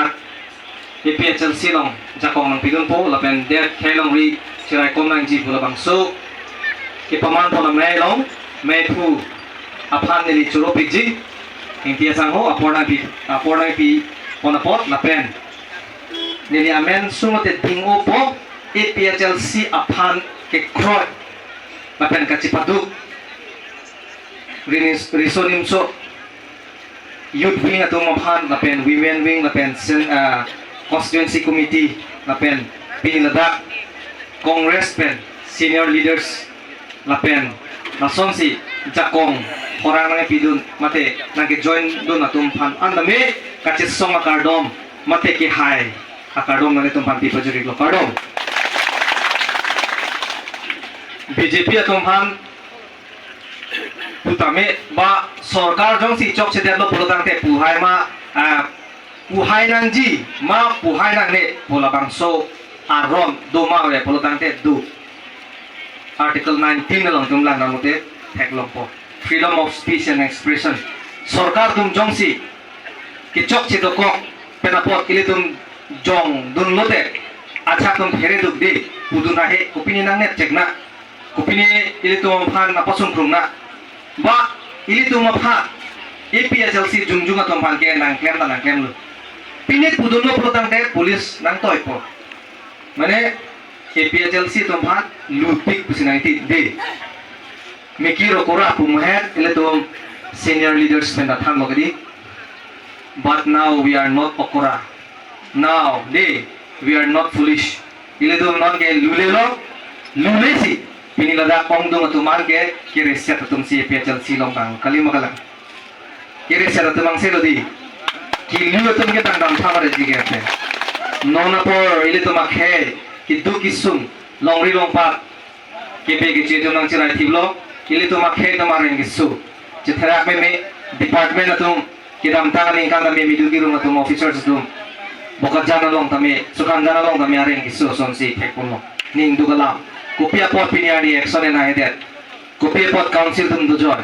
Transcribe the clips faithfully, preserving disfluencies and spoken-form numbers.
A P H L C along jakong nangpidunpo lapen det khei longri chiraikom nangji pu labangso kepaman pon amei along meiphu aphan neli choropikji. Ingti asangho apor nangpi, apor nangpi pon apot lapen neli amen sumate ding-opo A P H L C aphan kekroi lapen kachipaduk rinis-, riso nimso youth wing atum aphan lapen women wing lapen sen-, ah, constituency committee lapen pini ladak Congress pen senior leaders lapen lasonsi jakong horang nangpidun mate nangkejoin dun atum aphan an tame kachesong akardom mate kehai akardom nanglitum aphan pipajirlo, kardom. B J P atum aphan pu tame ba sorkar jongsi chokchedetlo pulotangte puhai ma, ah, puhai nangji ma puhai nangne pu labangso aron do ma ave pulotangte do. Article nineteen along itum lang namote theklongpo. Freedom of speech and expression. Sorkar atum jongsi kechokche dokok pen apot ilitum jongdunlote ajahak atum phereduk de pudun ahe kopine nangnepchek na. Kopine ilitum aphan apasung krung na. Ba ilitum aphan A P H L C jongjung atum aphan ke nangklem ta nangklemlo. Pine pudunlo pulotangte police nangtoipo. Mane A P H L C atum aphan lupik pusi nangti de. Miki rokora pu mahet ilitum senior leaders pen ta thanlo kedi. But now we are not okora. Now, de, we are not foolish. Ilitum non ke lulelo, lulesi. Pini ladak ongdung atum an ke, kereset atum si A P H L C along tang, kali ma kalang. Kereset atum angse lo di. Kilu atum ke tang dam thamare ji ke ate. Non apor, ilitum akhei, keduk kesung, longri longpat, kepe keche atum nangchirai thiplo, ilitum akhei atum areng keso. Chetherak meme department atum kedamtang aningkan tame midu kirung atum officers atum Bokajan along tame, Sukanjan along tame areng keso asonsi thekponlo. Ning duk alam. Kopi apot pini arni action en ahedet. Kopi apot council atum dojoi.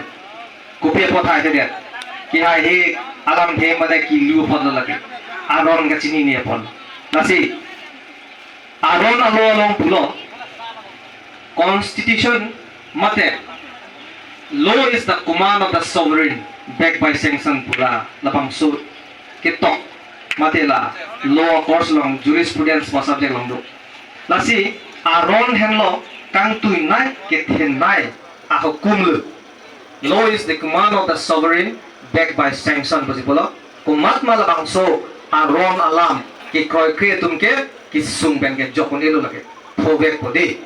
Kopi apot haihedet. Kehaihe alamthe mate kilu apotlo lake. Aron kachinine apot. Lasi aron alo along pulo, constitution mate law is the command of the sovereign backed by sanction pu la labangso ketok mate la law course along jurisprudence pu subject along do. Lasi aron henlo kangtuinei kethenei ahukum lo. Law is the command of the sovereign backed by sanction pusi pulo. Komatma labangso aron alam kekroikre atum ke kesung pen kejok un-elo lake. Phovekpo de.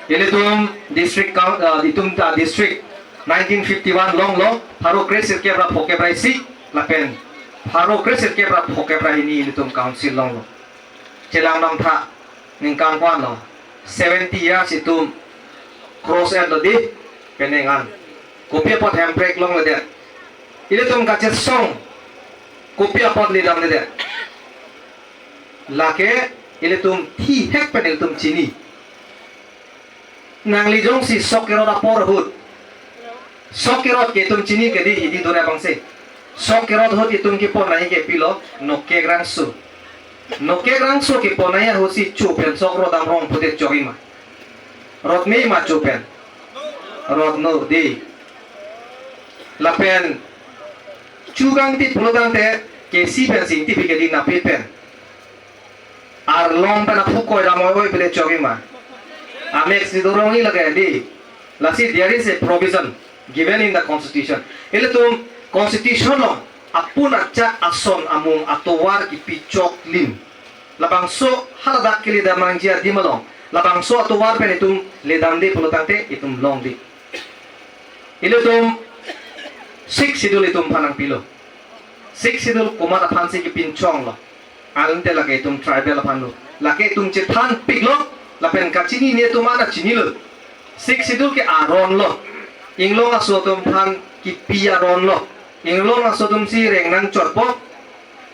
Ilitum district coun-, ah, itum ta district nineteen fifty-one longlo, pharo kresirkep ra phokep ra isi lapen pharo kresirkep ra phokep ra hini ilitum council longlo. Chelang damtha, ningkan ko-an lo. Seventy years itum cross etlo di, penang an. Kopi apot Hemprek longledet. Ilitum kachesong, kopi apot ledamledet. Lake, ilitum thihek pen ilitum chini. Nangli jongsi sok kerot apor ahut. Sok kerot ke itum chini kedi hidi dore abangse. Sok kerot ahut itum keponai ke pilo, Nokekrangso. Nokekrangso keponai ahutsi chu pen sok rot dam rong pute chokji ma. Rot me ma chu pen. Rot no de. Lapen chu kangti pulotangte kesi pen singti pi kedi napit pen. Arlong pen aphu koi dam oi oi pile chokji ma. Amek si dorongji lake di. Lasi there is a provision given in the constitution. Ilitum constitution along apun achak ason amung atovar kipi choklim. Labangso haladak kili damangji adim along. Labangso atovar pen itum ledamde pulotangte itum longde. Ilitum Sixth Schedule itum aphan nangpilo. Sixth Schedule komat aphansi kepinchonglo. Ante lake itum tribal aphanlo. Lake itum chethanpiklo. Lapen kachinine atum an ta chinilo. Sixth Schedule ke aronlo. Inglong aso atum aphan kipi aronlo. Inglong aso atumsi reng nangchotpo.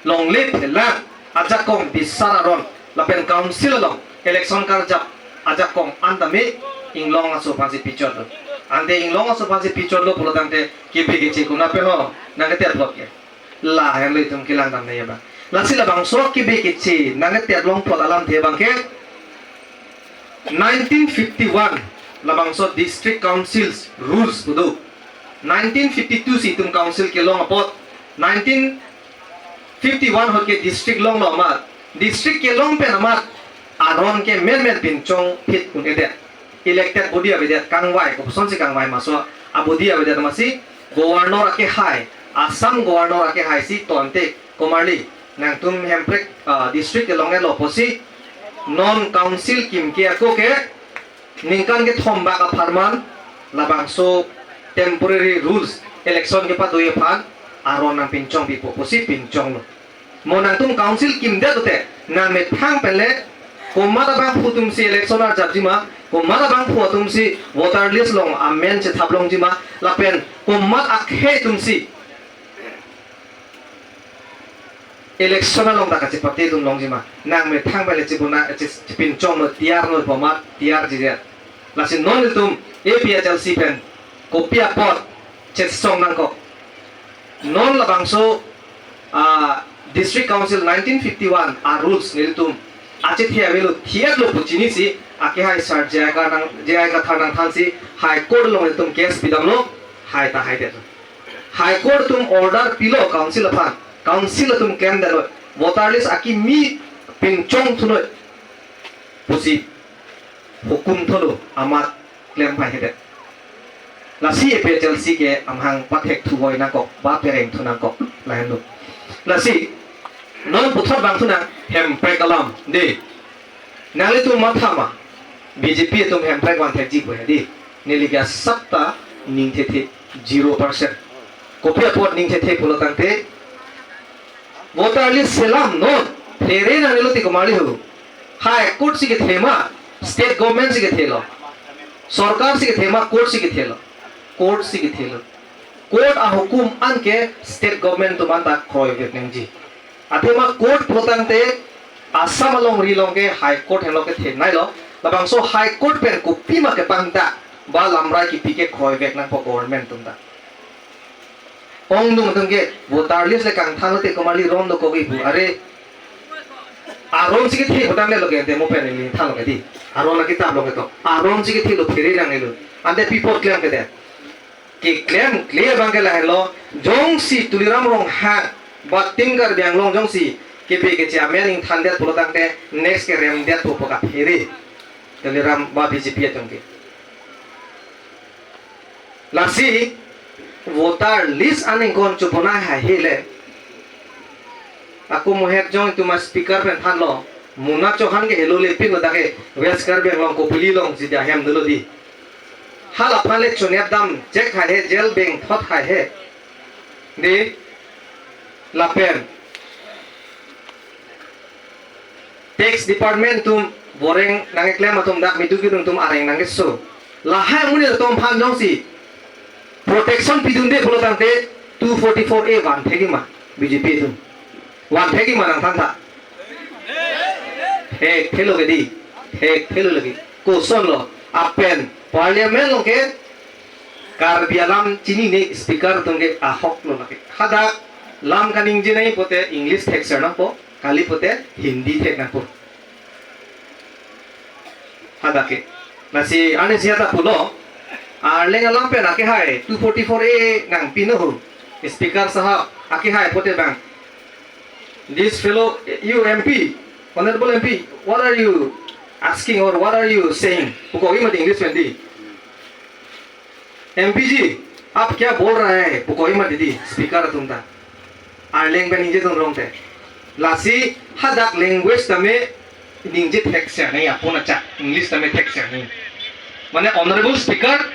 Longle phelang ajakong bisar aron. Lapen council along election karjap ajakong an tame inglong aso aphansi pichotlo. Ante inglong aso aphansi pichotlo pulotangte kipi kichi kuna pen ho nangketer plot ke. Lahenlo itum kelang damnei abang. Lasi labangso kibi kichi nangketep longpot alamthe abangke nineteen fifty-one labangso District Councils Rules pu do. Nineteen fifty-two si itum council kelong apot, nineteen fifty-one ahut ke district longlo amat. District kelong pen amat aron ke menmen pinchongphit un-edet. Elected body avedet, kangvai, kosonsi kangvai ma, laso a-body avedet amatsi governor akehai, Assam governor akehai si tonte, komarli, nangtum Hemprek, ah, district kelong-etlo pusi, non council kimke ako ke ningkan kethom bak apharman labangso temporary rules, election kepado aphan aron nangpinchongpipo pusi pinchonglo. Mo nangtum council kimdet pute, nangmethang pen le komat abangphu atumsi election arjapji ma, komat abangphu atumsi voter list along amen chethap longji ma, lapen komat akhei atumsi election along ta kachepate atum longji ma, nangmethang pen le chibuna, chi-, chipinchongnon, tiyarnon pu amat tiyarjidet. Lasi non itum A P H L C pen kopi apot chesong nangkok. Non labangso, ah, District Council nineteen fifty-one a-rules nelitum achethe avelo, thietlo pu chinisi, akehai Sir J I Kathar nang, J I Kathar nangthansi High Court along nelitum case pidamlo, hai ta haidetlo. High Court atum order pilo council aphan, council atum klemdetlo, voter list akimi pinchongthunoi pusi hukum tholo, amat klem pai hede. Lasi A P H L C ke amahang pathek thuvoi nangkok, ba pereng thu nangkok, lahenlo. Lasi non puthot vangthu nang Hemprek alam, de. Nanglitum matha ma, B J P atum Hemprek vanthekji pu he, de. Neli ke asapta ningthethe, zero percent. Kopi apot ningthethe pulo tangte, voter list selam non, there nangnelo ti komarli ho. High Court si kethe ma, state government si kethelo. Sorkar si kethe ma, court si kethelo. Court si kethelo. Court ahukum anke state government atum anta kroivek nangji. Athema court pulo tangte Assam alongri along ke High Court henlo kethenei lo. Labangso High Court pen kopima kepangdak, ba lamrai kipi ke kroivek nangpo government atum ta. Ongdung atum ke voter list le kangthanlo te komarli ron dokokji pu. Are, aron si kethe putang le lo ke ante mo pen neli thanlo ke, de. Aron akitap lo ke to. Aron si kethelo, there nangnelo. Ante pi apot klem ke, de. Keklemkle abangke lahenlo, jongsi Tuliram Ronghang ba Team Karbi Anglong jongsi kibi kichi amen ingthandet pulo tangte next ke remdetpo pu kaphere Tuliram ba B J P atum ke. Lasi voter list aningkon chobonai haihe le. Ako mohet jong itum a-speaker pen thanlo, Muna Chauhan ke helo le pinlo, dak ke West Karbi Anglong Kopili alongsi ahem dolo, de. Hala aphan le chonep dam chek haihe, jail bengthot haihe, de. Lapen Tax Department atum boreng nangkeklem atum dak mitu kidun atum areng nangkeso. Lahai amonit atum aphan jongsi protection pidunde pulo tangte two forty-four A vanthekji ma B J P atum? Vanthekji ma nangthan tha? Thekthelo ke, de. Thekthelo lagi. Kosonlo? Lapen Parliament along ke Karbi alam chinine speaker atum ke ahoklo lake. Hadak lam kaningje nangji pute English thekser nangpo, kali pute Hindi thek nangpo. Hadak ke. Lasi arnisi hata pulo, Arleng alam pen akehai two forty-four A nangpinon ho, Speaker sahab, akehai pute bang, "This fellow, you M P, honorable M P, what are you asking or what are you saying?" Pukogi mati English pen, de. "M P ji, aap kya bol rahe hai?" Pukogi mati, de, speaker atum ta. Arleng pen ningje atum rong te. Lasi hadak language tame ningje thekser nangji apon achak, English tame thekser nangji. Mane, Honorable Speaker,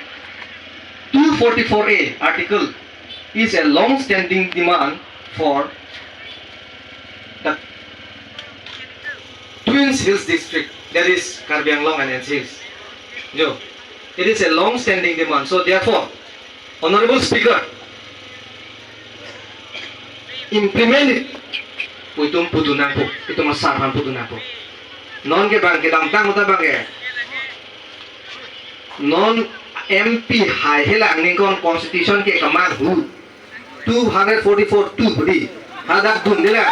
two forty-four A article is a long standing demand for the Twin Hills District, that is Karbi Anglong and N C Hills. Jo, it is a long standing demand. So therefore, Honorable Speaker, implement it pu itum pudun nangpo, itum asar aphan pudun nangpo. Non ke bang kedamtang ahut abangke, non M P haihe lang ningkon constitution ke keman ahut two hundred forty-four two pu, de. Hadak dunde lang.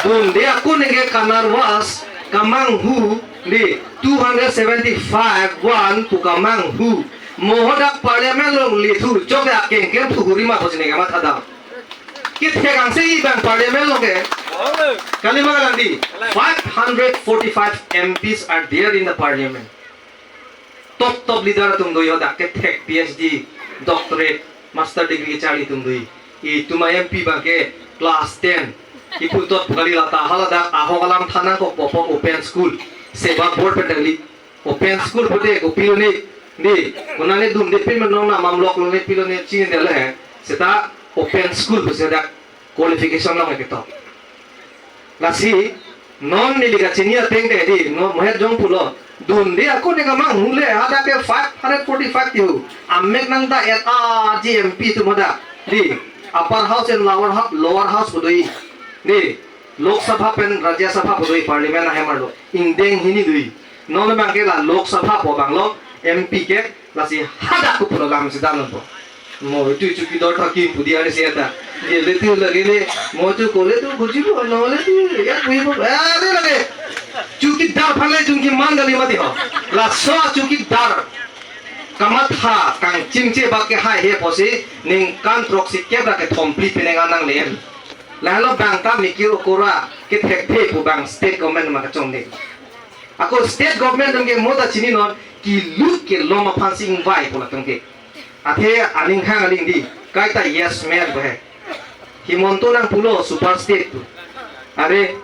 Dunde ako neke kanarvas kamanghu, di two hundred seventy-five one pu kamanghu. Mo hadak parliament along lethu chok ya kengkeng thu hurima pusi neke mathadam. Kethek angse-i abang parliament along ke. Kali ma kalang di. Five hundred forty-five M Ps are there in the parliament. Top top leader atum do, yo dak kethek P H D, doctorate, master degree kecharli atum do. Itum a-M P abang ke class ten. Ipu tot kali lata hala dak ahok alam thanang ko popo open school. Seva board pen dali. Open school pute kopilo ne. Di, konane dunde pin menong na mamlok lo ne pilo ne chinine le he. Seta open school pusi dak qualification long ketok. Lasi, non neli kachini ateng te di, no, mohet jong pulo. Dunde ako ne kamanghu le, hadak ke five hundred forty-five tihu. Amek nang da at a G M P atum hadak. Di, upper house and lower house, lower house pu do-i. Di, Lok Sabha pen Rajya Sabha pu do-i, parliament ahem arlo. Ingdeng hini do-i. Non abang ke la Lok Sabha pu abang lo, M P ke, lasi hadak ko program si dan po. Mo itu chowkidar thakim pu di ari si eta. Ye lethu lage le, mo tu ko lethu kuchi po, no lethu, ya kui po, are lage. Chowkidar aphan le jungki man gali mati ho. Laso chowkidar kamatha kangchingche bak ke hai he pusi ningkan throksi kep ra kethom phli penang anang le-en. Lahelo abang ta mikir okora kethekthe pu abang state government ma kachongde. Ako state government atum ke mo ta chininon, kilut kelom aphan si ingvai pu latum ke. Athe aning khang aling di, kaita yes man pu he. Himanta nang pulo super state pu. Are.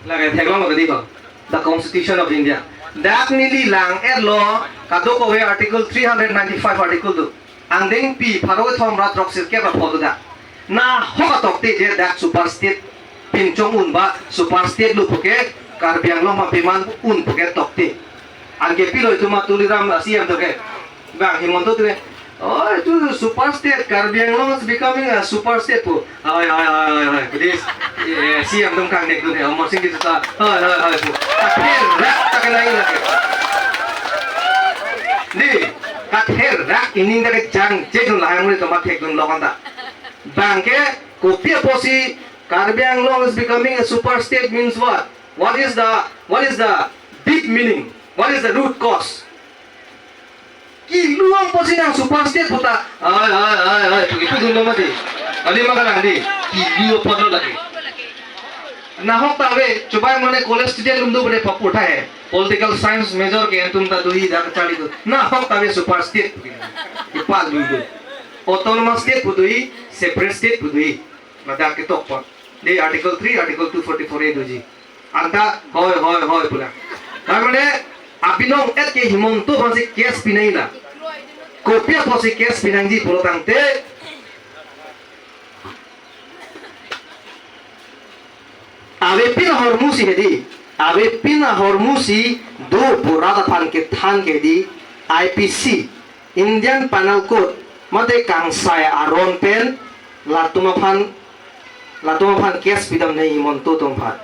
Lake theklong lo di ko. The Constitution of India. Dak neli lang-etlo, kadokave Article three hundred ninety-five article do. Angdengpi pharo kethom ra throksi kep ra pho do dak. Nahok atokte je dak super state pinchong un ba super state lo puke Karbi Anglong ma peman un puke tokte. Anke pilo itum a Tuliram a C M toke. Bang Himanta toke. Oh, itu super state, Karbi Anglong is becoming a super state pu. Hai, hai, hai, hai, hai. Jadi, eh, C M atum kangnek dun ya, Amarsing Tisso ta. Hai, hai, hai, pu. Katherak ta kenai lagi. Di, katherak ining ta kejang, cek dun lahai muli tomat thek dun lokan ta. Bang ke, kopi apotsi, Karbi Anglong is becoming a super state means what? What is the, what is the deep meaning? What is the root cause? Kilu apotsi nang super state puta. Ai, ai, ai, ai, itu, itu dulu mati. Kali makan di. Kilu apot lo lagi. Nahok ta ave, chubai mane college student atum do bre papur tha he. Political science major ke atum ta do-i dak charli do. Nahok ta ave super state. Ipa do do. Autonomous state pu do-i, separate state pu do-i. Ladak ketok pon. Di Article three, Article two forty-four A doji. Anta hoi, hoi, hoi pu la. Tar mane, abinong et ke Himanta aphansi case pinangji la. Kopi apotsi case pinangji pulo tangte. Avepin ahormu si hedi. Avepin ahormu si do pu rat aphan kethan ke di I P C. Indian Penal Code mate kangsai aron pen latum aphan, latum aphan case pidamnei Himanta atum aphan.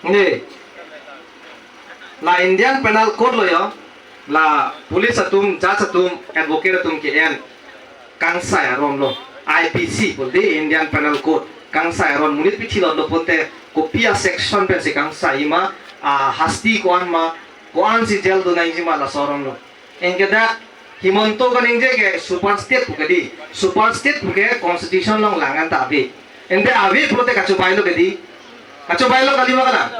Ne, la Indian Penal Code lo yo, la police atum, judge atum, advocate atum ke-en kangsai aron lo, I P C pu di Indian Penal Code. Kangsai aron monit pithi lo lo ponte kopi a section pensi kangsai ma, a hasti ko-an ma, ko-ansi jail do nangji ma laso aron lo. Anke dak Himanta kaningje ke super state pu ke di. Super state pu ke constitution along lang-an ta ave. Ante ave pulote kachobai lo ke di. Kachobai lo kali ma kalang.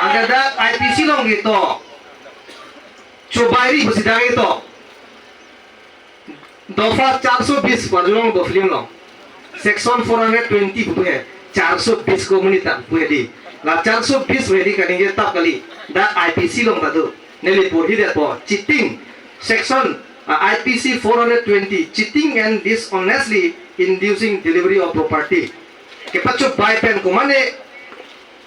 Anke dak I P C along ketok. Chobai ri pusi dak ketok. Dopha charso bis pu arjulong do film along. Section four hundred twenty pu he, charso bis ko monit ta pu he di. La charso bis pu he di kaningje tap kali. Dak I P C along ta do. Neli porhi det po. Cheating. Section, uh, I P C four hundred twenty. Cheating and dishonestly inducing delivery of property. Kepachobai pen komane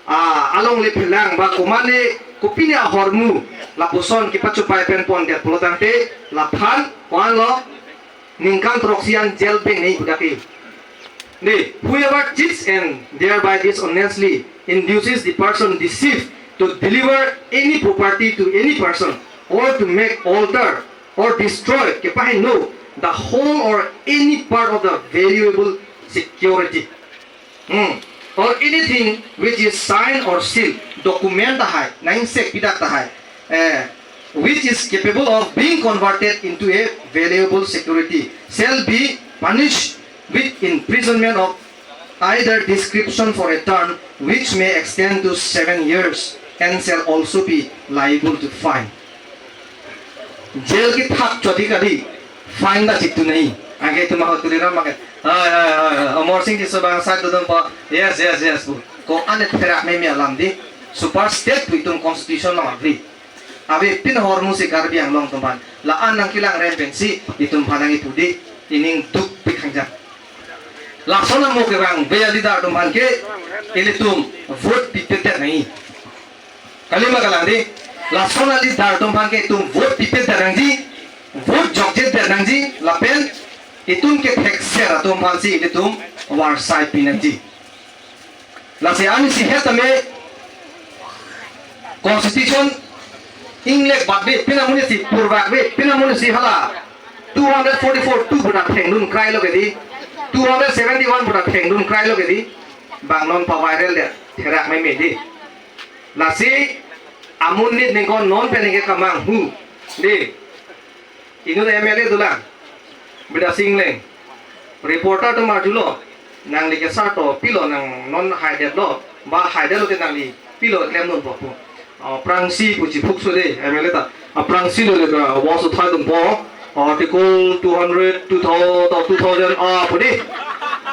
ah, alongle phelang ba komane kopine ahormu lapuson kepachobai pen pondet pulo tangte laphan ko-an lo ningkan throksi an jail pengnei pu dak ke. Ne, whoever cheats and thereby dishonestly induces the person deceived to deliver any property to any person or to make, alter or destroy, kepahingno, the whole or any part of the valuable security, hmm, or anything which is signed or sealed, document tahai, nang-ingsekpi dak tahai, eh, which is capable of being converted into a valuable security, shall be punished with imprisonment of either description for a term which may extend to seven years and shall also be liable to fine. Jail kethap chot-ik adi, fine ta chithu nangji. Anke itum ahut Tuliram abangke, "Hai, hai, hai, hai, Amarsing Tisso abang side dodunpo." "Yes, yes, yes," pu. Ko-an therak meme alam di. Super state pu itum constitution along avepin ahormu si Karbi Anglong atum aphan la-an nangkelang rem pensi itum aphan nangkipu di, ining dukpik hangjang. Lason amo kevang ave a-leader atum aphan ke ilitum vote pipedet nangji. Kalima kalang di, lason a-leader atum aphan ke itum vote pipedet nangji, vote jokjedet nangji, lapen itum kethekser atum aphansi ilitum varsai pi nangji. Lasi ani si het tame constitution inglek bat ave, pini amonit si purvak ave, pini amonit si hala two hundred forty-four two puta thengdun krailo ke di, two hundred seventy-one puta thengdun krailo ke di, bang non pa-viral det, therak meme di. Lasi amonit ningkon non pen ningke kamanghu di. Inut M L A dolang, Bidya Sing Engleng. Reporter atum arjulo, nangli ke sarto pilo, nang non haidetlo, ba haidetlo te nangli pilo klemdunpo pu. Aphrangsi pu chiphukso de M L A ta. Aphrangsi lo le ka was uthaidunpo. Article two hundred, two thousand, two thousand A pu di.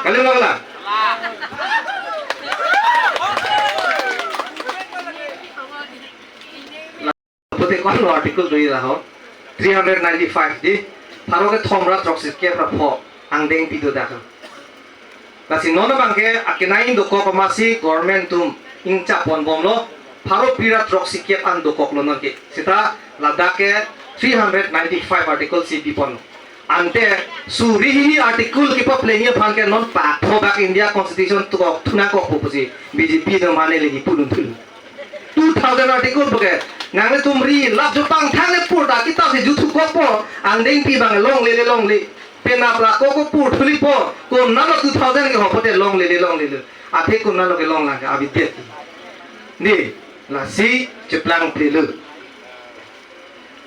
Kalima kalang? Pute ko-an article do ira ho? Three hundred ninety-five di. Pharo kethom ra throksi kep ra pho angdeng pido dak ho. Lasi non abangke akenai dokok amatsi government atum ingchap ponbomlo. Pharo phli ra throksi kep an dokoklo nonke. Seta ladak ke three hundred ninety-five article si biponlo. Ante suri hini article kepaplengji aphan ke non pakpho bak India Constitution dokok thu nangkokpo pusi B J P atum aphan neli kipudun thu. Two thousand article puke, nanglitum ri lap jo pangthang le pur ta kitap si juthu kokpo, angdengpi abang longle le longle. Penap ra koko pur thulipo, konatlo two thousand ke ho pote longle le longle le. Athe konatlo kelong lang ke abidet. Di, lasi cheplangple lo.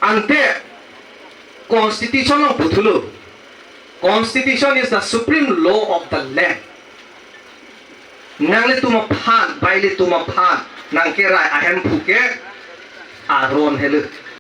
Ante constitution along puthulo. Constitution is the supreme law of the land. Nanglitum aphan, ba ilitum aphan nangkerai ahemphu ke aron helo.